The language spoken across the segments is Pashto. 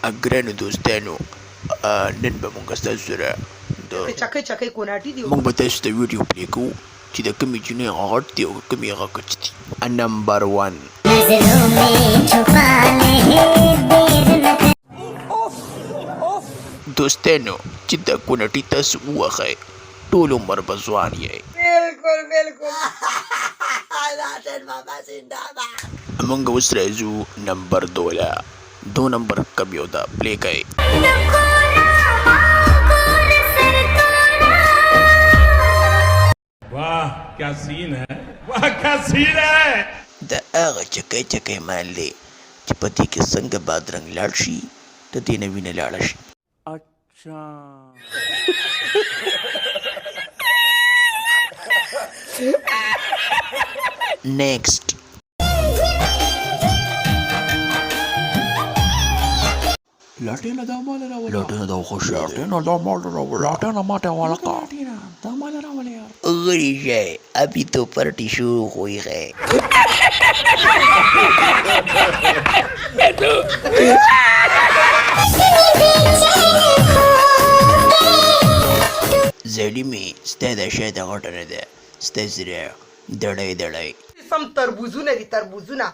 ګرانو دوستانو، نن به مونږ ستاسو سره د چکۍ چکۍ کوناټي دي. مونږ به تاسو ته ویډیو پلی کوو چې د کومې جینۍ هغه غټ دی او کومې هغه کچ دي. نمبر 1. دوستانو، چې دا کونټي تاسو ووهئ، ټول عمر به ځوان یئ. بالکل بالکل. مونږ اوس راځو نمبر 2 له. 2 نمبر کم یو ده، پلی کړئ. वाह क्या सीन है، वाह क्या सीन है! د هغه چکۍ چکۍ مال دی چې په دې کې څنګه بادرنګ لاړ شي، د دې نه وینه لاړه شي. अच्छा. نیکسټ. لاټېنه دا مال راوله. لاټېنه دا خوش. لاټېنه دا مال راوله. لاټېنه ماته ولکه. دا مال راوله یار. غلی شئ، ابھی تو پارٹی شروع ہوئی ہے. ظالمې، ستا دا شاته غټه نه ده، ستا سره دړی دړی. سم تربوزونه دي، تربوزونه.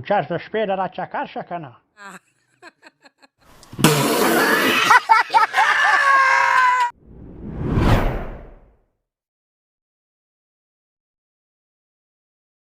چرته شپې له را چکر شه که نه.